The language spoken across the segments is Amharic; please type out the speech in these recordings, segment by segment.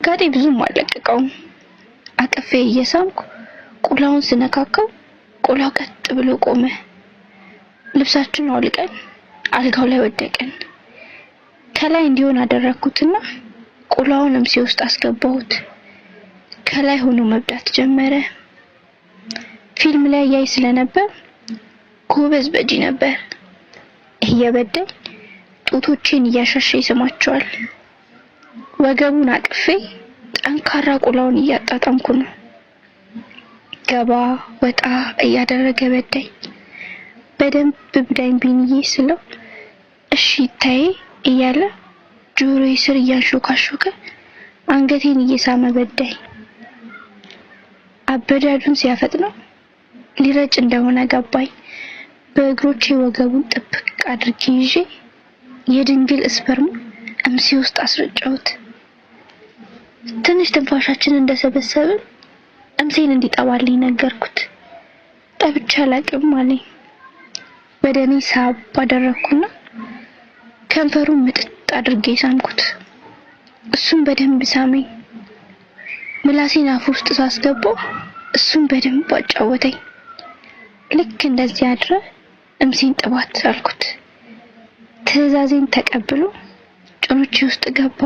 በድንጋጤ ብዙም አልለቀቀውም። አቅፌ እየሳምኩ ቁላውን ስነካካው ቁላው ቀጥ ብሎ ቆመ። ልብሳችንን አውልቀን አልጋው ላይ ወደቅን። ከላይ እንዲሆን አደረግኩትና ቁላውን እምሴ ውስጥ አስገባሁት። ከላይ ሆኖ መብዳት ጀመረ። ፊልም ላይ ያይ ስለነበር ጎበዝ በጂ ነበር። እየበዳኝ ጡቶቼን እያሻሸ ይስማቸዋል። ወገቡን አቅፌ ጠንካራ ቁላውን እያጣጣምኩ ነው። ገባ ወጣ እያደረገ በዳኝ። በደንብ ብዳኝ ቢንዬ ስለው እሺ ይታዬ እያለ ጆሮዬ ስር እያንሾካሾከ አንገቴን እየሳመ በዳኝ። አበዳዱን ሲያፈጥነው ሊረጭ እንደሆነ ገባኝ። በእግሮቼ ወገቡን ጥብቅ አድርጌ ይዤ የድንግል sperm እምሴ ውስጥ አስረጨሁት። ትንሽ ትንፋሻችን እንደሰበሰብን እምሴን እንዲጠባልኝ ነገርኩት። ጠብቼ አላቅም አለኝ። ወደ እኔ ሳብ አደረግኩና ከንፈሩን ምጥጥ አድርጌ ሳምኩት። እሱም በደንብ ሳመኝ። ምላሴን አፍ ውስጥ ሳስገባው እሱም በደንብ አጫወተኝ። ልክ እንደዚህ አድረ እምሴን ጥባት አልኩት። ትዕዛዜን ተቀብሎ ጭኖቼ ውስጥ ገባ።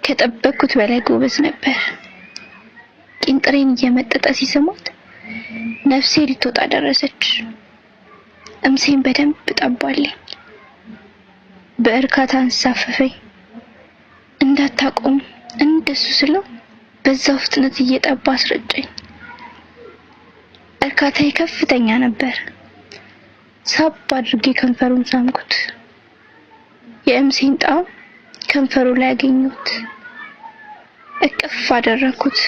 ከጠበቅኩት በላይ ጎበዝ ነበር። ቂንጥሬን እየመጠጠ ሲስማት ነፍሴ ልትወጣ ደረሰች። እምሴን በደንብ ጠባልኝ። በእርካታ አንሳፈፈኝ። እንዳታቆም እንደሱ ስለው በዛው ፍጥነት እየጠባ አስረጨኝ። እርካታዬ ከፍተኛ ነበር። ሳብ አድርጌ ከንፈሩን ሳምኩት። የእምሴን ጣዕም ከንፈሩ ላይ ያገኘሁት። እቅፍ አደረኩት።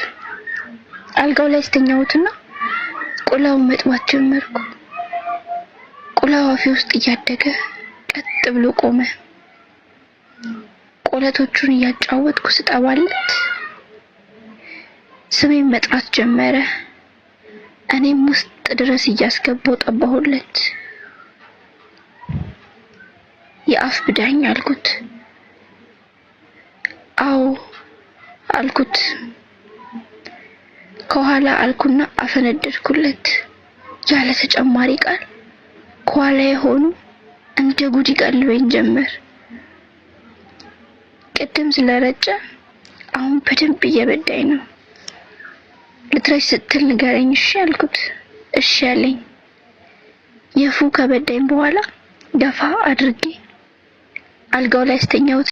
አልጋው ላይ አስተኛሁትና ቁላውን መጥባት ጀመርኩ። ቁላው አፌ ውስጥ እያደገ ቀጥ ብሎ ቆመ። ቆለቶቹን እያጫወትኩ ስጠባለት ስሜን መጥራት ጀመረ። እኔም ውስጥ ድረስ እያስገባው ጠባሁለት። የአፍ ብዳኝ አልኩት። አዎ አልኩት። ከኋላ አልኩና አፈነደድኩለት። ያለ ተጨማሪ ቃል ከኋላ የሆኑ እንደ ጉድ ይቀልበኝ ጀመር። ቅድም ስለረጨ አሁን በደንብ እየበዳኝ ነው። ልትረጭ ስትል ንገረኝ እሺ አልኩት። እሺ አለኝ። የፉ ከበዳኝ በኋላ ገፋ አድርጌ አልጋው ላይ አስተኛሁት።